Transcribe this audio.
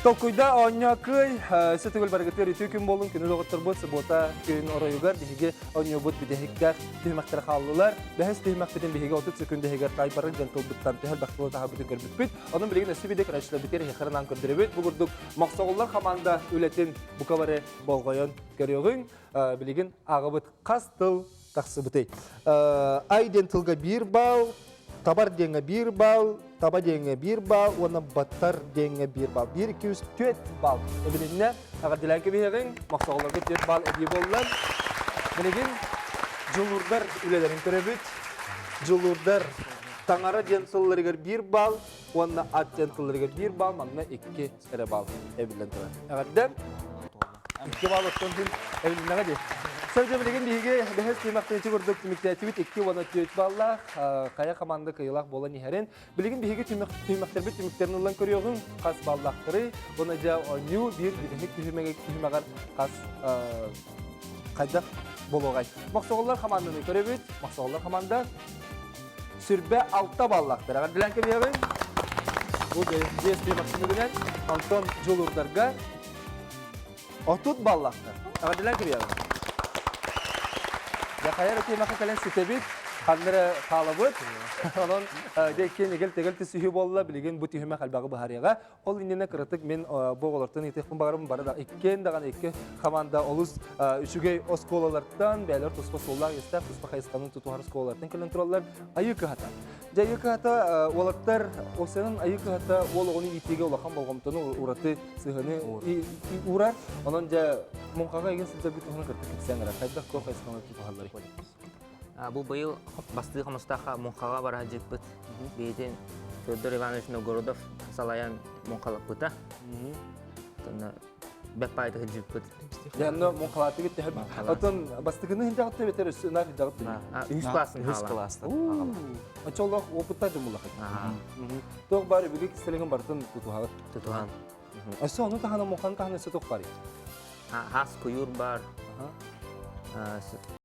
Толкуйда оонньоо кыай, өссө төгүл барыгытыгар үтүө күн буолун, күнү доҕотторбут субуота күн оройугар биһиги оонньуубут бүтэһиктээх түһүмэхтэр хааллылар. Бэһис түһүмэхпитин биһиги 30 секунд иһигэр таайбарык дьон тылбыттан төһө элбэх тылы таһаарбытын көрбүппүт. Онон билигин өссө биирдэ көрөөччүлэрбитигэр эһиэхэ көрдөрөбүт. Бу курдук Мохсоҕоллор хамаанда үлэтин бука бары болҕойон көрүөҕүҥ. Билигин ааҕабыт хас тыл тахсыбытый? Ай диэн тылга биир балл, табар диэҥҥэ биир балл, таба диэҥҥэ биир балл уонна баттар диэҥҥэ биир балл. Биир, икки, үс, түөрт балл. Эбилиннэ. Эҕэрдэлээн кэбиһэҕиҥ. Мохсоҕолорго түөрт балл эбии буолла. Билигин дьулуурдар үлэлэрин көрөбүт. Дьулуурдар таҥара диэн тылларыгар биир балл уонна ат диэн тылларыгар биир балл, манна икки эрэ балл эбиллэн турар. Эҕэрдэ! Икки балл оттон күн эбилиннэҕэ дии. Сылдьа билигин биһиги бэһис түмэхтэн ити курдук түмүктээтибит икки уонна түөрт баллаах хайа команда кыайыылаах буолан иһэрин. Билигин биһиги түһүмэхтэрбит түмүктэрин ылан көрүөҕүҥ хас баллаахтарый уонна дьэ оонньуу биир бүтэһик түһүмэҕэр хас хайдах буолуоҕай. Мохсоҕоллор хамаанданы көрөбүт. Мохсоҕоллор хамаанда сүрбэ алта баллаахтар. Эҕэрдэлээн кэбиһэҕиҥ. Бу биэс түһүмэх түмүгүнэн онтон дьулуурдарга 30 баллаахтар. Эҕэрдэлээн кэбиһэҕиҥ. Дьэ хайа эрэ тиэмэхэ кэлэн ситэбит, ханна эрэ хаалабыт. Онон дьэ иккиэн эгэл-тэгэл түсүһүү буолла. Билигин бу түһүмэх элбэҕи быһаарыаҕа. Ол иннинэ кыратык мин бу оҕолортон ыйытыахпын баҕарабын бары да иккиэн даҕаны икки хамаанда олус үчүгэй оскуолалартан бэйэлэр туспа суоллаах-иистээх туспа хайысханы тутуһар оскуолалартан кэлэн тураллар Айыы кыһата. Дьэ Айыы кыһата уолаттар осенын Айыы кыһата уол оҕону иитиигэ улахан болҕомтону ураты сыһыаны уурар. Онон дьэ муҥхаҕа игин сылдьарбыт туһунан кыртык кэпсээн эрэ. Хайдах туох хайысханы тутуһалларый? Бу быйыл бастыы хомустаахха муҥхаҕа бара сылдьыппыт. Бэйэтин Федор Иванович Новгородов салайан муҥхалаппыта. Онно бэт паайта сылдьыппыт. Дьэ, муҥхалаатыгыт төһө Отон бастакыны хинжаҕытта бэтэр өссө ынаар хинжаҕытта. Үһүс классын Үһүс класстан. Очоллоох опыттаах дьон буллахыт. Туох баар өбүгэ кистэлэҥин барытын тутуһаҕыт. Тутуһан. Өссө ону таһынан муҥханы таһынан өссө туох баарый? Хас куйуур бар.